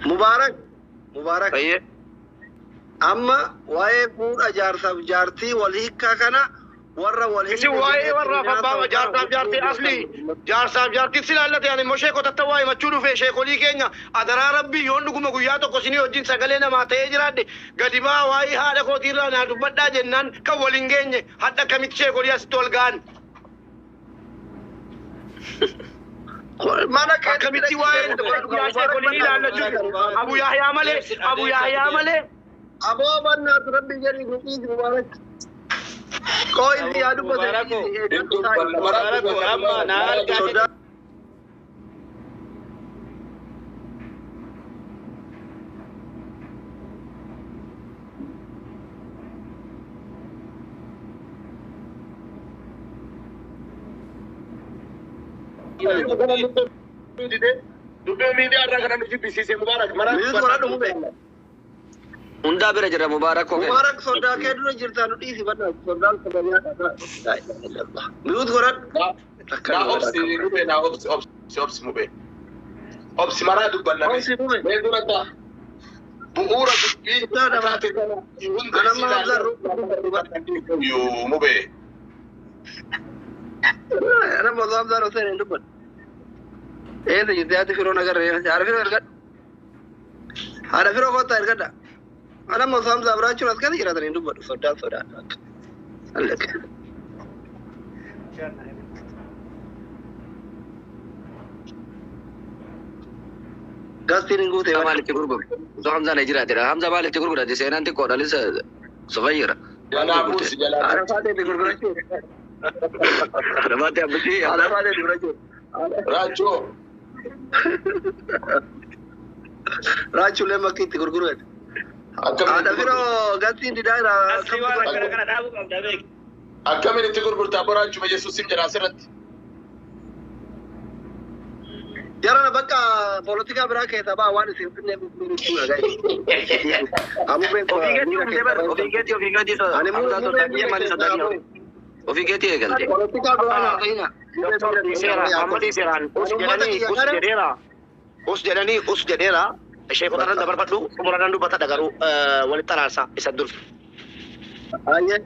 Mubaarak. Mubaarak. Ayyee. Amma waa'ee fuudha jaarsaaf jaartii wal hiikkaa kana warra wal Isin waa'ee warraaf abbaa jaarsaaf jaartii asli jaarsaaf jaartii si laallate ani immoo sheekotatta waa himachuu dhufe sheekolii keenya adaraa rabbii yoon dhuguma guyyaa tokko isinii wajjin sagalee namaa ta'ee jiraadhe gadi baa waa'ee haadha kootiirraa naa dubbadhaa jennaan kan wal hin geenye hadha akkamitti sheekolii asitti wal ga'an. Mana keetti Akkamitti waa'ee sheekolii ilaallachuu Abu Yahyaa malee Abu Yahyaa malee. Aboo bannaatu rabbi jedhi nu dhiisi Mubaarak. Koo inni yaa dubbate. Mubaarako. Mubaarako amma naa argaa Sodaa. Dubbii miidiyaa irraa kana nu jibbisiise Mubaarak maraa Miidhu qoradhu mube. Hundaa bira jira Mubaarak koo kenna. Mubaarak sodaa kee dura jirtaa nu dhiisi bannaatu sodaan sodaa. Miidhu qoradhu. Naa obsi mube naa obsi obsi obsi mube. Obsi maraa dubbanna. Obsi mube. Mee dura ta'a. Bu'uura dubbii Guddaa dha. taate kana hunda Anamma Hamzaan Yoo mube. Anamma osoo Hamzaan Hussein hin dubbadhu. Eessa jirti haati firoo nagarree haadha firoo ergadha. Haadha firoo kottaa ergadha. Anamma osoo Hamzaa biraachuun as keessa jiraatan hin dubbadhu sodaan sodaan. Allaqe. Gastiin hin guute. Maalitti gurguru? Osoo Hamzaan hin jiraatedha. Hamza maalitti gurgurate? Seenaan xiqqoodha. Lisa soghayyira. Jalaa buusi jalaa Haadha faateetti gurgurachuu. Namaatti abbichi Haadha faateetti gurgurachuu. Raachoo. Raachuulee makki itti gurguruudha. Haadha firoo gastiin didaa jira. Asli waan akkana kana dhaabuu qabda beeki. Akkamiin itti gurgurtaa boraachuma Yesuus sim jedha asirratti. Jarana bakka poolitikaa biraa keessaa ba'a waan isin finne Ofii keetii ofiisee bara. Ofii keetii ofii keetii Ani Hamzaa sodaa kiyya maali sodaa kiyya? Ofii keetii eegalte. Poolitikaa biraa naa ta'ina. Seera ammalii seeraan us jedhanii us jedheera us jedhanii us jedheera sheekota irra dabarfadhu xumuranan dubbatadha garuu walitti araarsa isa dur. Ayyee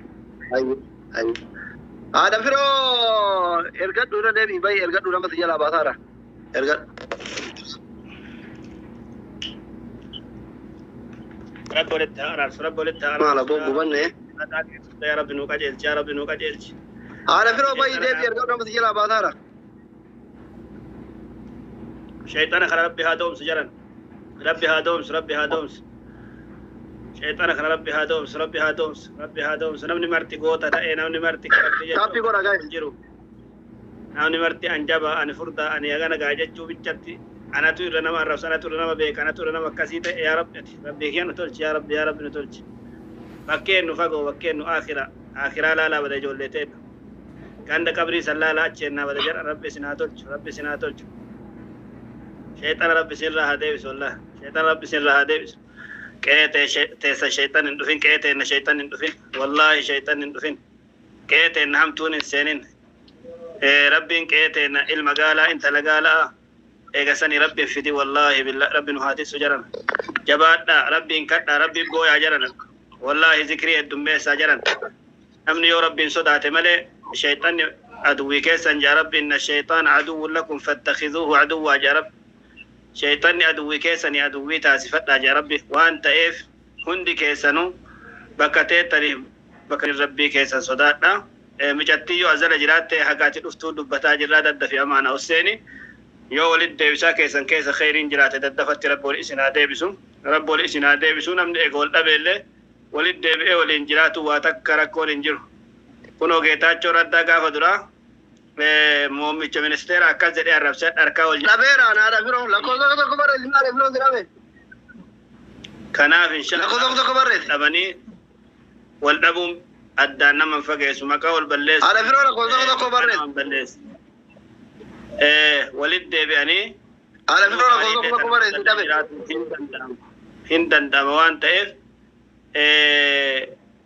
ayyee ayyee. Haadha firoo ergadhu irra deebii bahi ergadhu nama si jalaa baasaara. Ergadhu. Rabbi walitti haa araarsu, Rabbi walitti haa Maal araarsu. aboo gubanne. Yaa Rabbi nuu qajeelchi, yaa Rabbi nuu qajeelchi. Haadha firoo bahi deebii ergadhu nama si jalaa baasaara. Shayxaana kana Rabbi haa doomsu jaran. Rabbi haa doomsu, Rabbi haa doomsu. Shayxaana kana Rabbi haa doomsu, Rabbi haa doomsu, Rabbi haa doomsu. Namni marti goota ta'e, namni marti kan Rabbi Taappii godha guys. hin jiru. Namni marti an jabaa, ani furdaa, ani hagana gaa jechuu bichatti anatu irra nama arrabsa, anatu irra nama beeka, anatu irra nama akkasii ta'e yaa Rabbi ati. Rabbi kiyya nu tolchi, yaa Rabbi, yaa Rabbi nu tolchi. Bakkeen nu fagoo, bakkeen nu aakhira. Aakhiraa laalaa bada ijoollee ta'e. Ganda qabrii san laalaa achi ennaa bada jedha. Rabbi isin haa tolchu, Rabbi isin haa tolchu. Shayxana Rabbi isinirraa haa deebisu wallahi. Shayxana Rabbi isinirraa haa deebisu. Qe'ee teessa shayxan hin dhufin, qe'ee teenna shayxan hin dhufin. Wallaahi shayxan hin dhufin. Qe'ee teenna hamtuun hin seenin. Rabbiin qe'ee teenna ilma gaalaa intala gaalaa eega sanii Rabbiin fidi wallaahi billah Rabbi nu haa tissu jaran. Jabaadhaa Rabbiin kadhaa Rabbiin booyaa jaran. Wallaahi zikrii heddummeessaa jaran. Namni yoo Rabbiin sodaate malee shayxanni aduwwii keessan jaa Rabbi inna shayxaana aduwwun lakum fattakhizuuhu aduwwaa jaa Rabbi. Shayxanni aduwwii keessanii aduwwii taasifadhaa jaa Rabbi waan ta'eef hundi keessanuu bakka teettaniif bakka Rabbii keessan sodaadha. Micattii yoo azala jiraatte haqaati dhuftuu dubbataa jirraa daddafi amaana Husseeni. Yoo walitti deebisaa keessan keessa kheyriin jiraate daddafatti Rabbi wal isin haa deebisu. Rabbi wal isin haa deebisu namni eega wal dhabeellee walitti deebi'ee waliin jiraatu waa takka rakkoon hin jiru. Kunoo Geetaachoo Raddaa gaafa duraa muummicha ministeera akkas jedhee arrabsee harkaa wal Dhabeera haadha firoo lakkoofsa tokko barreessi haadha firoo si dhabe. Kanaaf insha Lakkoofsa tokko barreessi. dhabanii wal dhabuun addaan nama hin fageessu maqaa wal balleessu. Haadha firoo lakkoofsa tokko barreessi. Nama hin balleessu. Walitti deebi'anii Haadha firoo lakkoofsa tokko barreessi dhabe. Hin danda'ama waan ta'eef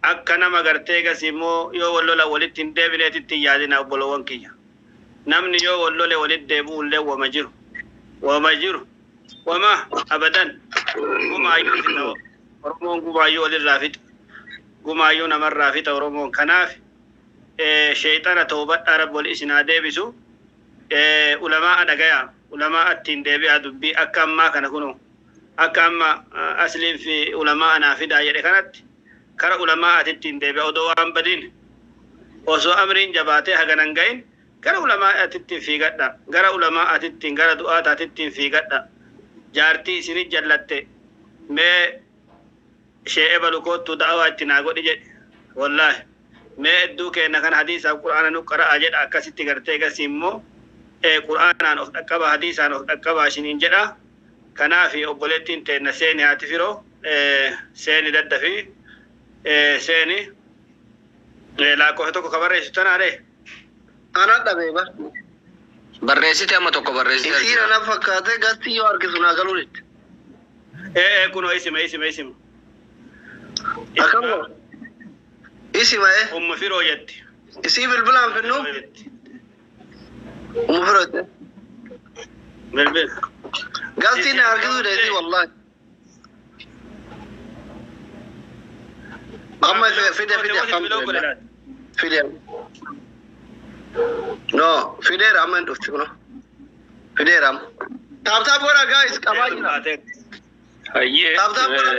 akka nama gartee gasii immoo yoo wal lola walitti hin deebineetitti hin yaadina obboloowwan kiyya. Namni yoo wal lole walitti deebi'u illee wama jiru. Wama jiru. Wama abadan. Gumaayyuu fixa Oromoon, gumaayyuu walirraa fixa. Gumaayyuu namarraa fixa Oromoon. Kanaaf sheexana toobadhaa, Rabbi wal isin haa deebisu. Ulamaa dhagayaa, ulamaa attiin deebi'aa. Dubbii akka ammaa kana kunoo akka amma asliin fi ulamaa anaa fidaa jedhe kanatti kara ulamaa atittiin deebi'a. Odoo waan badiin, osoo amriin jabaatee haganan gahin, gara ulamaa atittiin fiigadha, gara ulamaa atittiin, gara du'aata atittiin fiigadha. Jaartii isinit jallatte, mee shee ebalu koottu da'awaa itti naa godhi jedhe. Wallaahi, mee hedduu kenna kan hadiisaaf Qur'aana nu qara'a jedha. Akkasitti gartee gasii immoo Qur'aanaan of dhaqqaba, hadiisaan of dhaqqaba isiniin jedha. Kanaaf obboleettiin teenna seeni, haati firoo seeni, daddafi seeni. Lakkoofsa 1 ka barreessu tanaadhe. Ana dhabe ba. Barreessite, amma tokko barreessite. Isiin ana fakkaate gastii yoo harkisu naa galuu didde. Ee, kunoo isima, isima, isima. Akkam godha? Isima ee. Umma firoo jetti. Isii bilbilaan finnu. Umma firoo jette. Bilbil. Gastiin na harkisuu dha isii wallahi. Amma fide, fide, alhamdulillah. Fide. No, fideera, amma hin dhufti kuno. Fideera amma. Tap tap godha guys, qabaa jira. Hayyee. Tap tap godha.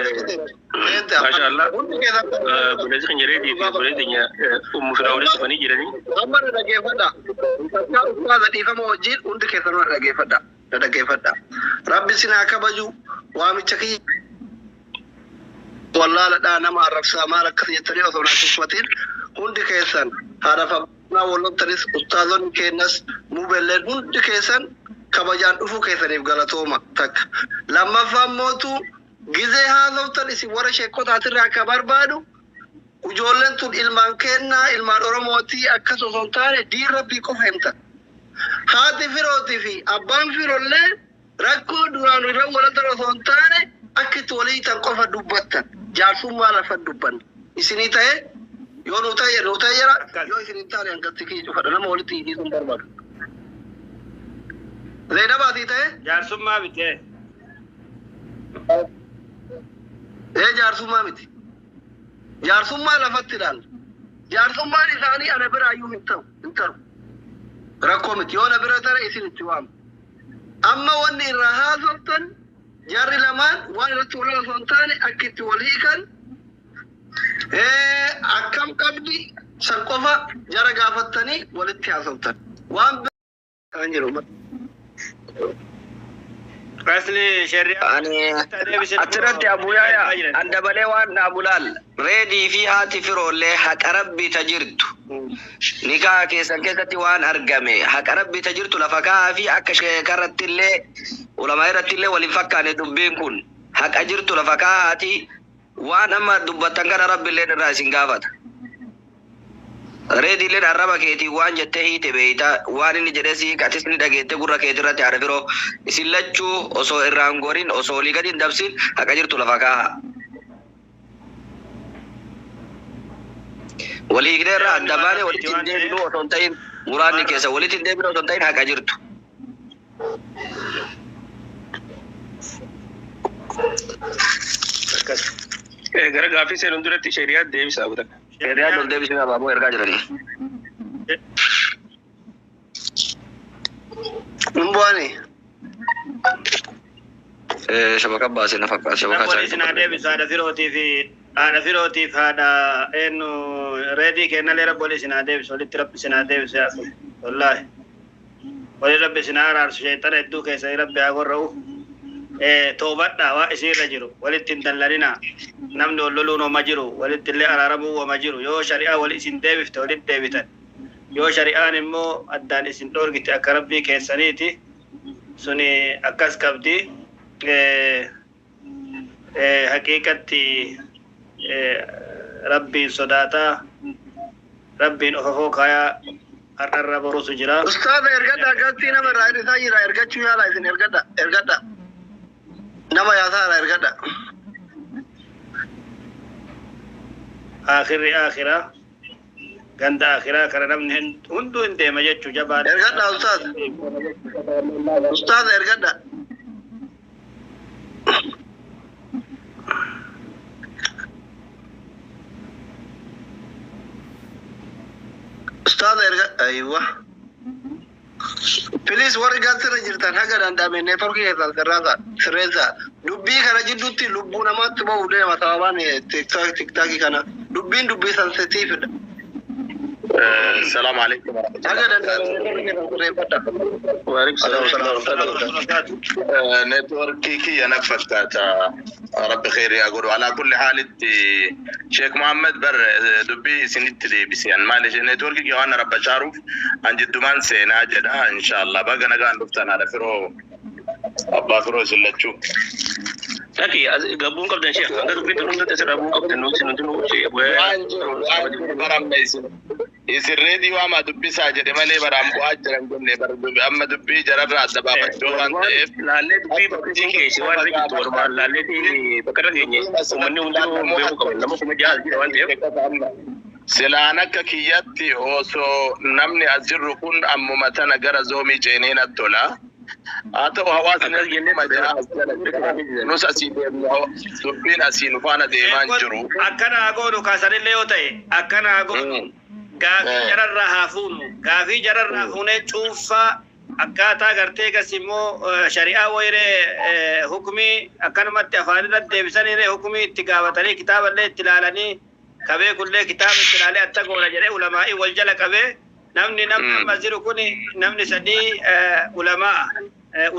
Seente. Masha Allah. Hundi keessan. Obboleessi keenya Reedii fi obboleessi keenya Ummu Firaa walitti dhufanii jiranii. Amma na dhaggeeffadha. Ustaaza, dhiifama wajjin, hundi keessan na dhaggeeffadha. Na dhaggeeffadha. Rabbi isin haa kabaju. Waamicha kiyya wallaaladhaa, nama arrabsaa, maal akkas jettanii osoo na tuffatin, hundi keessan haadha abbaa walloltanis, ustaazonni keenyas, mubelleen hundi keessan kabajaan dhufuu keessaniif galatooma takka. Lammaffaan mootu gizee haasoftan isin warra sheekotaatirraa akka barbaadu, ijoolleen tun ilmaan kennaa, ilmaan Oromootii, akkas osoo hin taane diin Rabbii qofa himtan. Haati firootii fi abbaan firollee rakkoo duraan irra walatan osoo hin taane akka itti walii tan qofa dubbattan. Jaarsummaa lafa dubbanne. Isinii ta'e yoo nu ta'e nu ta'e jira, yoo isin hin taane hangatti kiyya cufadha, nama walitti hiikuu hin barbaadu. Zeenabaatii ta'e. Jaarsummaa bitee. Ee, jaarsummaa miti. Jaarsummaa lafatti ilaalla. Jaarsummaan isaanii ana biraayyuu hin ta'u, hin taru. Rakkoo miti, yoo na bira tare isin itti waamu. Amma wanni irraa haasoftan jarri lamaan waan irratti wal osoo hin taane akka itti wal hiikan, akkam qabdi san qofa jara gaafattanii walitti haasoftan. Waan biraa hin jiru. Asli shari'aa. Ani achirratti Abuyaaya an dabalee waan dhaabu laal, Reedii fi haati firoollee haqa Rabbii ta jirtu nikaa keessan keessatti waan argame haqa Rabbii ta jirtu lafa kaa'aa fi akka sheekarratti illee ulamaa irratti illee waliin fakkaane. Dubbiin kun haqa jirtu lafa kaa'aati. Waan amma dubbattan kana Rabbi illee irraa isin gaafata. Reediilleen arraba keetiin waan jettee hiite beeyta. Waan inni jedhee si atis ni dhageette gurra keetirratti. Haadha firoo, isin lachuu osoo irraan gorin, osoo olii gadi hin dabsin, haqa jirtu lafa kaa'a. Walii hiiknee irraa adda baanee walitti hin deebinuu osoo hin ta'in, muraanni keessa walitti hin deebinuu osoo hin ta'in, haqa jirtu. Akkas. Gara gaaffii seenuun duratti shari'aa deebisaa kutan. Shari'aa ol deebisee abaaboo ergaa jiranii. Hin bu'anii. Shabaka baasee na fakkaata. Shabaka Rabbi wal isin haa deebisu, haadha firootii fi haadha firootiif haadha eenyu Reedii kennallee Rabbi wal isin haa deebisu, walitti Rabbi isin haa deebisu. Yaa akhi, wallaahi wali Rabbi isin haa araarsu. Sheexana hedduu keessanii Rabbi haa gorra'u. Toobadhaa, waa isinirra jiru walitti hin dallaninaa. Namni wal loluun homa jiru, walitti illee araaramuu wama jiru. Yoo shari'aa wali isin deebifte walitti deebitan, yoo shari'aan immoo addaan isin dhoorgite akka Rabbii keessaniiti suni akkas qabdi. Haqiiqatti Rabbiin sodaataa, Rabbiin of afoo kaayaa, har'arra borutu jira. Ustaaza, ergadha, gastii nama irraa hir'isaa jira, ergachuu yaala isin, ergadha, ergadha. Nama yaasaa irraa ergadha. Akhirri akhiraa ganda akhiraa kana namni hunduu hin deema jechuu jabaadha. Ergadha ustaaz. Ustaaza, ergadha. Ustaaza erga aywa. Please warri gaazexaa jirtan haga danda'ame neetworkii keessan sirreessaa sirreessaa. Dubbii kana jidduutti lubbuu namaatti bahu deema sababaan tiktaakii kana. Dubbiin dubbii sensitiividha. السلام عليكم ورحمة Haga الله danda'ame neetworkii keessan sirreeffadha. Waalaikum salaam. نتوركي كي انا فتاتا ربي خير يا قولوا على كل حال شيخ محمد بر دبي سنت دي بس يعني معلش نتوركي كي انا رب شاروف عن جدمان سينا جدا ان شاء الله بقى انا قاعد دفتنا على فرو ابا فرو سلتشو Laki gabbuun qabdan sheekh hanga dubbiin tun hundatti asirraa bu'uu qabdan nuti nuti nuti waan jiru waan jiru baramne isin isin reedii waama dubbisaa jedhe malee baraan bu'aa jiran jenne bar amma dubbii jararraa adda baafachuu waan ta'eef laallee dubbii bakka isin geesse waan irra jirtu walumaan laallee bakka irra geenye uummanni hundinuu beekuu qaban nama 6,000 jira waan ta'eef. Silaan akka kiyyatti osoo namni as jirru kun ammuma tana gara zoomii ceenee natti tola. Haa ta'u hawaasni Akkas jennee kuma ja'a as jala jira. Nus asii deemnu dubbiin asii nu faana deemaa hin jiru. Akkana haa goonu kaasanillee yoo ta'e akkana haa goonu gaafii jararraa haa fuunu gaafii jararraa fuunee cuunfaa akkaataa gartee gas immoo shari'aa wayiree hukumii akkanumatti afaan irratti deebisaniiree hukumii itti gaafatanii kitaaballee itti ilaalanii qabee kullee kitaaba itti ilaalee atta goona jedhee ulamaa'ii wal jala qabee namni namni amma jiru kun namni sadii ulamaa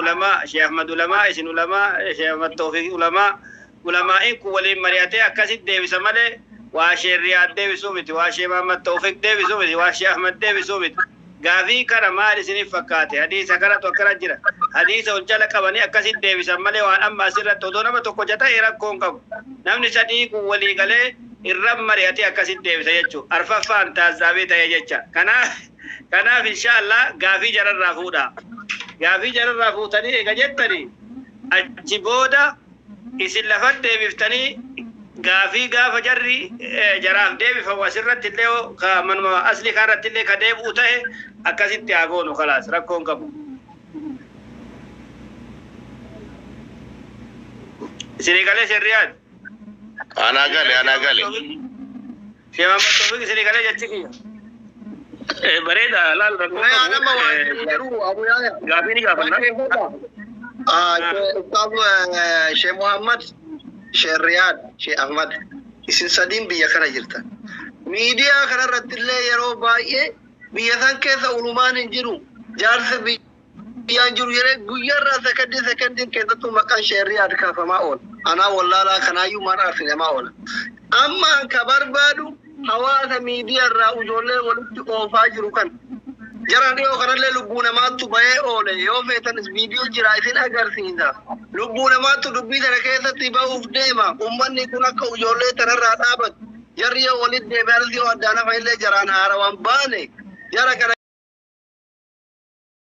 ulamaa Sheekh Ahmad ulamaa isin ulamaa Sheekh Ahmad Tawfiq ulamaa ulamaa'iin kun waliin mari'atee akkasitti deebisa malee waa Sheekh Riyaad deebisuu miti waa Sheekh Muhammad Tawfiq deebisuu miti waa Sheekh Ahmad deebisuu miti gaafii kana maal isiniif fakkaate hadiisa kanatu akkana jira hadiisa ol jala qabanii akkasitti deebisan malee waan amma asirratti odoo nama tokko jata'e rakkoon qabu namni sadii kun walii galee irra mari'atee akkasitti deebisa jechuudha arfaffaan taazzaabee ta'e jecha kanaaf kanaaf inshaallah gaafii jararraa fuudha gaafii jararraa fuutanii eega jettanii achi booda isin lafa deebiftanii gaafii gaafa jarri jaraaf deebifamu asirratti illee ka manuma asli kanarratti illee ka deebi'u ta'e akkasitti haa goonu kalaas rakkoon qabu. Isinii galee sirriyaad. Anaa gale anaa gale. Sheekh Muhammad Tawfiq isinii galee jechi kiyya. Bareeda laal rakkoo Mee nama waan qabu jedhu Abu Yaaya. gaafii ni gaafanna. Ustaaz Sheekh Muhammad, Sheekh Riyaad, Sheekh Ahmad isin sadiin biyya kana jirtan. Miidiyaa kanarratti illee yeroo baay'ee biyya san keessa ulumaan hin jiru. Jaarsi biyyaan jiru yeroo guyyaarraa sekendii sekendiin keessattuu maqaan Sheekh Riyaad kaafamaa oola. Anaa wallaalaa kanaayyuu mana arsinemaa oola. Amma ka barbaadu hawaasa miidiyaa irraa ijoollee walitti oofaa jiru kan Jara dhiyoo kanallee lubbuu namaattu bahee oole yoo feetanis viidiyoo jira isin agarsiisa. Lubbuu namaattu dubbii sana keessatti bahuuf deema. Uummanni kun akka ijoollee tanarraa dhaabatu. Jarri yoo walitti deebi'anis yoo addaan hafa illee jaraan haarawaan baane jara kana